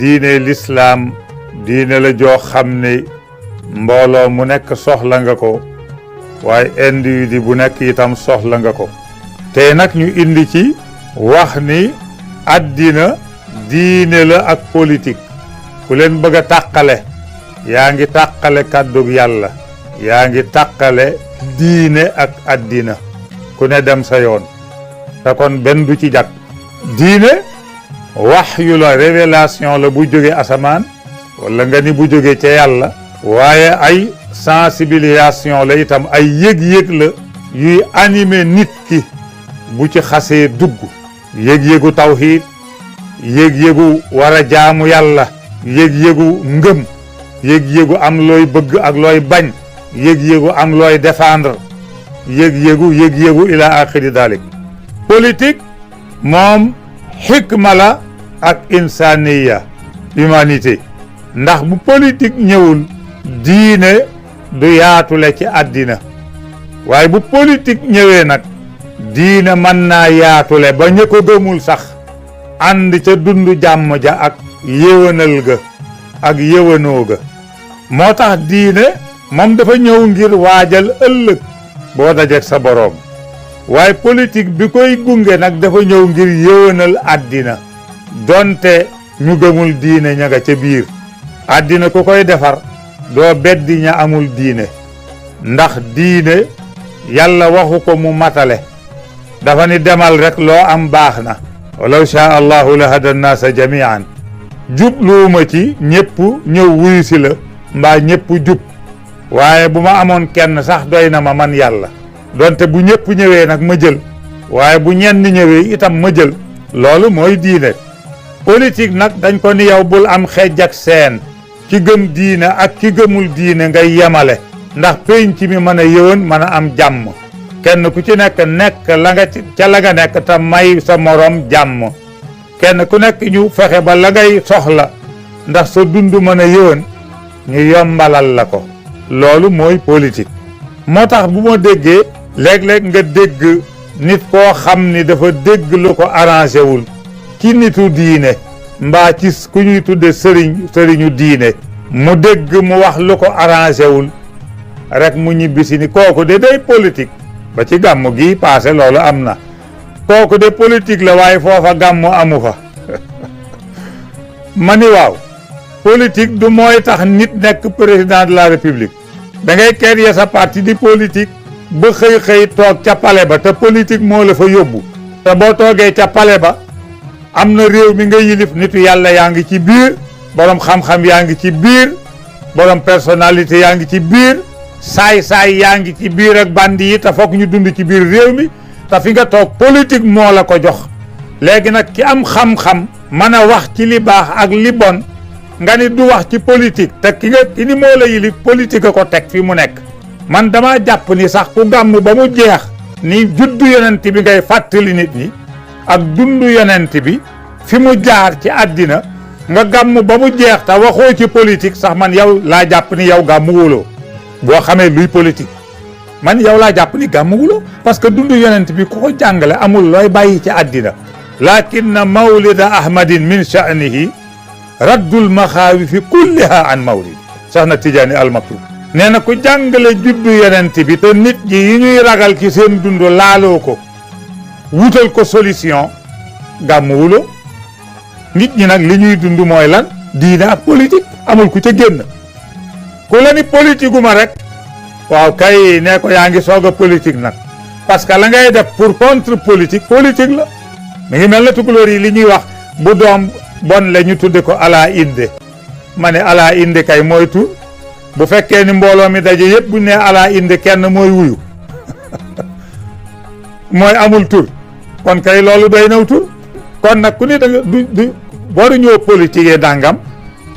diine lislaam diine la joo xam ne mbooloo mu nekk soxla nga ko waaye individu bu nekk itam soxla nga ko te nag ñu indi ci wax ni àddina diine la ak politique ku leen bëgg a tàqale yaa ngi tàqale kàddug yàlla yaa ngi tàqale diine ak àddina ku ne dem sa yoon te kon benn du ci jag diine waxyu la révélation la bu jóge asamaan wala nga ni bu jóge ca yàlla waaye ay sensibilisation la itam ay yëg-yëg la yuy animer nit ki bu ci xasee dugg yëg-yëgu tawxiid yëg-yëgu war a jaamu yàlla yëg-yëgu ngëm yëg-yëgu am looy bëgg ak looy bañ yëg-yëgu am looy défendre yëg-yëgu ila axiri dalik politique moom xikma la ak insaniya humanité ndax bu politique ñëwul diine du yaatule ci àddina waaye bu politique ñëwee nag diine mën naa yaatule ba ña ko gëmul sax ànd ca dund jàmm ja ak yéwénal ga ak yéwénoo ga moo tax diine moom dafa ñëw ngir waajal ëllëg boo dajeek sa boroom waaye politique bi koy gunge nag dafa ñëw ngir yéwénal àddina donte ñu gëmul diine ña nga ca biir àddina ku koy defar doo beddi ña amul diine ndax diine yàlla waxu ko mu matale dafa ni demal rek loo am baax na walaw shaa allahu la hada nnaasa jamian jubluuma ci ñëpp ñëw wuyu si la mbaa ñëpp jub waaye bu ma amoon kenn sax doy na ma man yàlla donte bu ñëpp ñëwee nag ma jël waaye bu ñenn ñëwee itam ma jël loolu mooy diine politique nag dañ ko ni yow bul am xejj ak seen ki gëm diine ak ki gëmul diine ngay yemale ndax pénc mi mën a yëwan mën a am jàmm kenn ku ci nekk la nga ca la nga nekk te may sa morom jàmm kenn ku nekk ñu fexe ba la ngay soxla ndax sa dund mën a yëwan ñu yombalal la ko loolu mooy politique moo tax bu ma déggee léeg-léeg nga dégg nit koo xam ni dafa dégg lu ko arrangé wul ci nitu diine mbaa ci ku ñuy tudde sëriñu diine mu dégg mu wax lu ko arrangé wul rek mu ñibbisi ni kooku de day politique ba ci gàmmu gi passé loolu am na kooku de politique la waaye foofa gàmmu amu fa ma ni waaw politique du mooy tax nit nekk président de la république da ngay créer sa parti di politique ba xëy toog ca palais ba te politique moo la fa yóbbu te boo toogee ca palais ba am na réew mi nga yilif nitu yàlla yaa ngi ci biir borom xam-xam yaa ngi ci biir borom personnalité yaa ngi ci biir saay-saay yaa ngi ci biir ak bandi yi te foog ñu dund ci biir réew mi te fi nga toog politique moo la ko jox léegi nag ki am xam-xam mën a wax ci li baax ak li bon nga ni du wax ci politique te ki ni moo la yilif politique a ko teg fi mu nekk man dama jàpp ni sax ku gàmm ba mu jeex ni juddu yonent bi ngay fàttali nit ñi ak dundu yonent bi fi mu jaar ci àddina nga gàmm ba mu jeex te waxoo ci politique sax man yow laa jàpp ni yow gàmmu wuloo boo xamee luy politique man yow laa jàpp ni gàmmu wuloo parce que dundu yonent bi ku ko jàngale amul looy bàyyi ci àddina lakinna mawlida ahmadin min sha'nihi raddul maxaawifi kulliha an mawlid sax na Tijaani almaktub nee na ku jàngale juddu yonent bi te nit ñi yi ñuy ragal ci seen dund laaloo ko wutal ko solution gàmmuwuloo nit ñi nag li ñuy dund mooy lan diine ak politique amul ku ca génn ku la ni politique uma rek waaw kay nee ko yaa ngi soog a politique nag parce que la ngay def pour contre politique la mi ngi mel na tukulóor yi li ñuy wax bu doom bon la ñu tudde ko ala inde ma ne ala inde kay mooy tur bu fekkee ni mbooloo mi daje yëpp bu ne ala inde kenn mooy wuyu mooy amul tur kon kay loolu doy naw tur kon nag ku ne da nga du waruñoo politique dàngam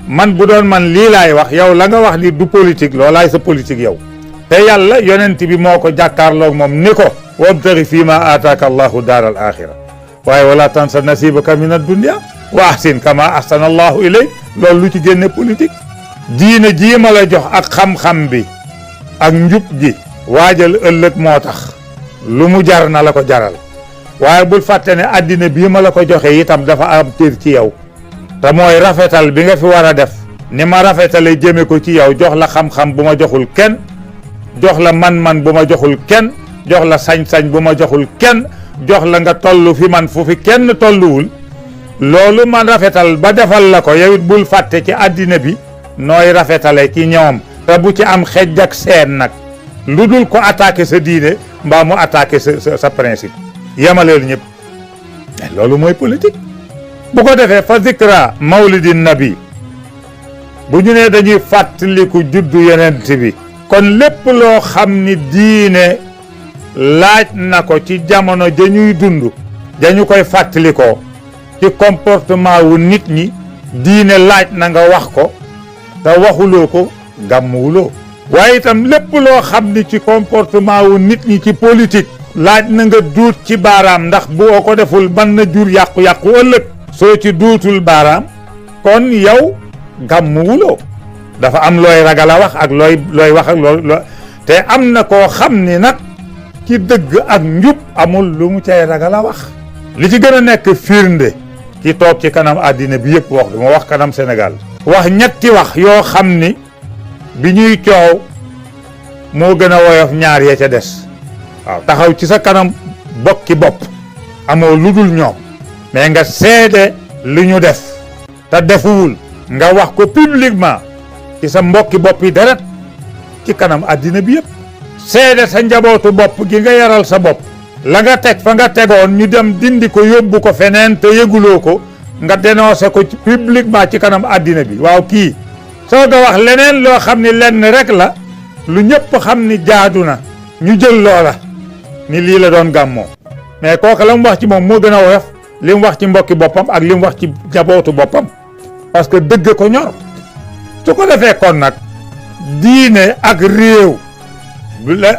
man bu doon man lii laay wax yow la nga wax ni du politique loolaay sa politique yow te yàlla yonent bi moo ko jàkkaarloog moom ni ko wabtaghi fii ma aataaka allahu daar al axira waaye wala tansa nasibaka min ad-dunya wa ahsin kama ahsana allahu ilay loolu lu ci génne politique diine jii ma la jox ak xam-xam bi ak njub gi waajal ëllëg moo tax lu mu jar na la ko jaral waaye bul fàtte ne àddina bii ma la ko joxe itam dafa am cër ci yow te mooy rafetal bi nga fi war a def ni ma rafetale jëme ko ci yow, jox la xam-xam bu ma joxul kenn, jox la man-man bu ma joxul kenn, jox la sañ-sañ bu ma joxul kenn, jox la nga toll fi man fu fi kenn tolluwul. loolu man rafetal ba defal la ko, yow it bul fàtte ci àddina bi nooy rafetale ci ñoom, te bu ci am xejj ak seen nag, lu dul ko attaqué sa diine mbaa mu attaqué sa principe, yemaleel ñëpp. loolu mooy politique. bu ko defee fa zikra mawlidin nabi, bu ñu nee dañuy fàttaliku juddu yonent bi, kon lépp loo xam ni diine laaj na ko ci jamono dañuy dund, dañu koy fàttalikoo ci comportement wu nit ñi, diine laaj na nga wax ko te waxuloo ko gàmmuwuloo. waaye itam lépp loo xam ni ci comportement wu nit ñi ci politique laaj na nga duut ci baaraam, ndax boo ko deful mën na jur yàqu-yàqu ëllëg. soo ci duutul baaraam kon yow gàmmuwuloo. dafa am looy ragal a wax ak looy wax ak loo te am na koo xam ni nag ci dëgg ak njub amul lu mu cay ragal a wax. li ci gën a nekk firnde ki toog ci kanam àddina bi yëpp wax, du ma wax kanam Sénégal, wax ñetti wax yoo xam ni bi ñuy coow moo gën a woyof ñaar ya ca des. waaw, taxaw ci sa kanam bokki bopp amoo lu dul ñoom, mais nga seede li ñu def te defuwul, nga wax ko publiquement ci sa mbokki bopp yi deret ci kanam àddina bi yëpp. seede sa njabootu bopp gi nga yaral sa bopp, la nga teg fa nga tegoon ñu dem dindi ko yóbbu ko feneen te yëguloo ko, nga dénoncé ko ci publiquement ci kanam àddina bi. waaw, kii soo ko wax leneen loo xam ni lenn rek la, lu ñëpp xam ni jaadu na, ñu jël loola ni lii la doon gàmmoo. mais kooku la mu wax ci moom moo gën a woyof li mu wax ci mbokki boppam ak li mu wax ci njabootu boppam, parce que dëgg ko ñor. su ko defee kon nag diine ak réew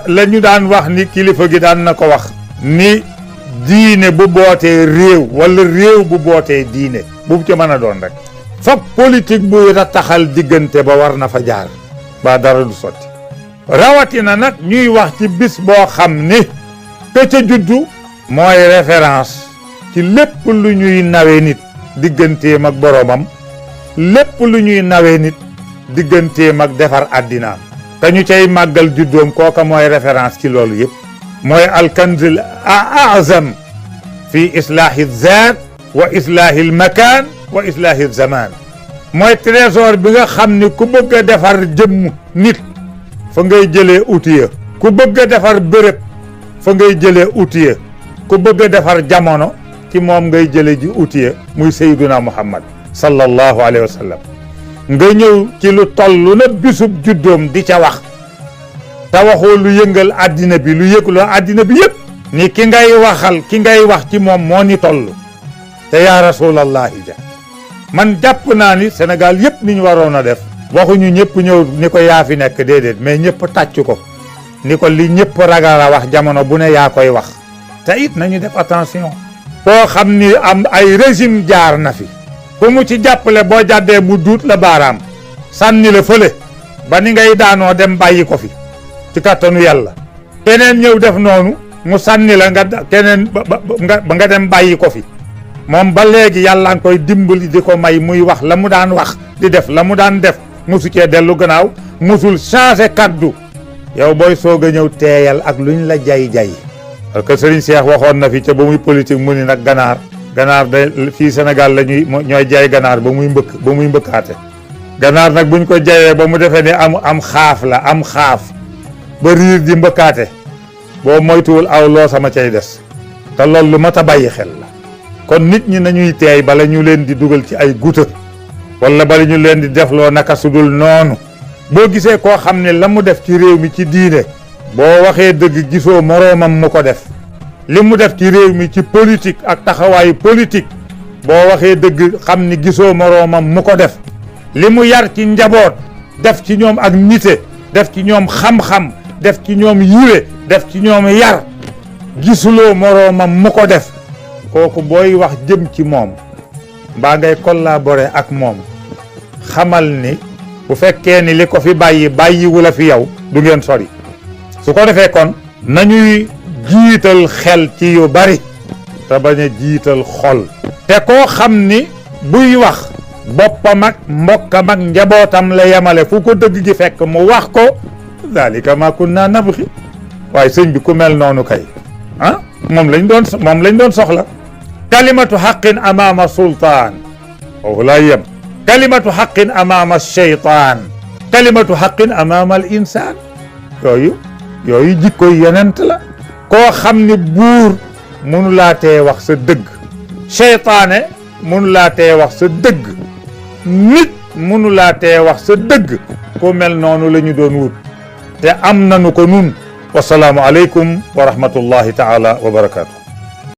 la ñu daan wax ni kilifa gi daan na ko wax ni diine bu bootee réew wala réew bu bootee diine, bu ci mën a doon rek, fab politique buy rattaxal diggante ba war na fa jaar ba dara du sotti. rawatina nag ñuy wax ci bis boo xam ni ka ca juddu mooy référence ci lépp lu ñuy nawee nit digganteem ak boroomam, lépp lu ñuy nawee nit digganteem ak defar àddinaam, te ñu cay màggal juddoom, kooka mooy référence ci loolu yëpp. mooy alkanzul aazam fi islaahi zaat wa islaahi lmakaan wa islaahi zaman. mooy trésor bi nga xam ni ku bëgg a defar jëmm nit fa ngay jëlee outil, ku bëgg a defar bërëb fa ngay jëlee outil, ku bëgg a defar jamono ci moom ngay jëlee ji outil, muy sayyiduna Muhammad sallallahu alayhi wa sallam. nga ñëw ci lu toll na bisub juddoom di ca wax te waxoo lu yëngal àddina bi, lu yëgloo àddina bi yëpp, ni ki ngay waxal, ki ngay wax ci moom moo ni toll. te yaa rasulallahi ja, man jàpp naa ni Sénégal yëpp ni ñu waroon a def, waxuñu ñëpp ñëw ni ko yaa fi nekk, déedéet, mais ñëpp tàcc ko ni ko li ñëpp ragal a wax jamono bu ne yaa koy wax. te it nañu def attention, koo xam ni am ay régime jaar na fi, ku mu ci jàppale boo jàddee mu duut la baaraam sànni la fële ba ni ngay daanoo dem bàyyi ko fi ci kàttanu yàlla. keneen ñëw def noonu mu sànni la nga keneen ba nga dem bàyyi ko fi. moom ba léegi yàlla nga koy dimbali di ko may muy wax la mu daan wax, di def la mu daan def, musu cee dellu gannaaw, musul changé kaddu. yow booy soog a ñëw teeyal ak luñ la jay-jay. parce que Serigne Cheikh waxoon na fi ca ba muy politique mu ni nag ganaar de fii Sénégal la ñooy jaay ganaar ba muy mbëkkaate. ganaar nag buñ ko jayee ba mu defee ne am xaaf la, am xaaf ba riir di mbëkkaate, boo moytuwul aw loo sama cay des. te loolu lu mat a bàyyi xel la. kon nit ñi nañuy teey bala ñu leen di dugal ci ay guta wala bala ñu leen di defloo naka sudul noonu. boo gisee koo xam ne la mu def ci réew mi ci diine, boo waxee dëgg gisoo moroomam mu ko def. li mu def ci réew mi ci politique ak taxawaayu politique, boo waxee dëgg xam ni gisoo moroomam mu ko def. li mu yar ci njaboot, def ci ñoom ak nite, def ci ñoom xam-xam, def ci ñoom yiwe, def ci ñoom yar, gisuloo moroomam mu ko def. kooku booy wax jëm ci moom mbaa ngay collaborer ak moom, xamal ni bu fekkee ni li ko fi bàyyiwu la fi yow, du ngeen sori. su ko defee kon nañuy jiital xel ci yu bari te bañ a jiital xol. te koo xam ni buy wax boppam ak mbokkam ak njabootam la yemale fu ko dëgg gi fekk mu wax ko dalika ma kunna nabghi waaye sëñ bi ku mel noonu kay ah moom lañ doon soxla kalimatu xaqin amaama sultaan foofu laa yem kalimatu xaqin amaama shaytaan kalimatu xaqin amaama al insaan yooyu jikkoy yonent la koo xam ni buur mënu laa tee wax sa dëgg shaytaane mënu laa tee wax sa dëgg nit mënu laa tee wax sa dëgg ku mel noonu la ñu doon wut te am nañu ko nun wasalaamu aleykum wa rahmatullahi taala wa barakaatu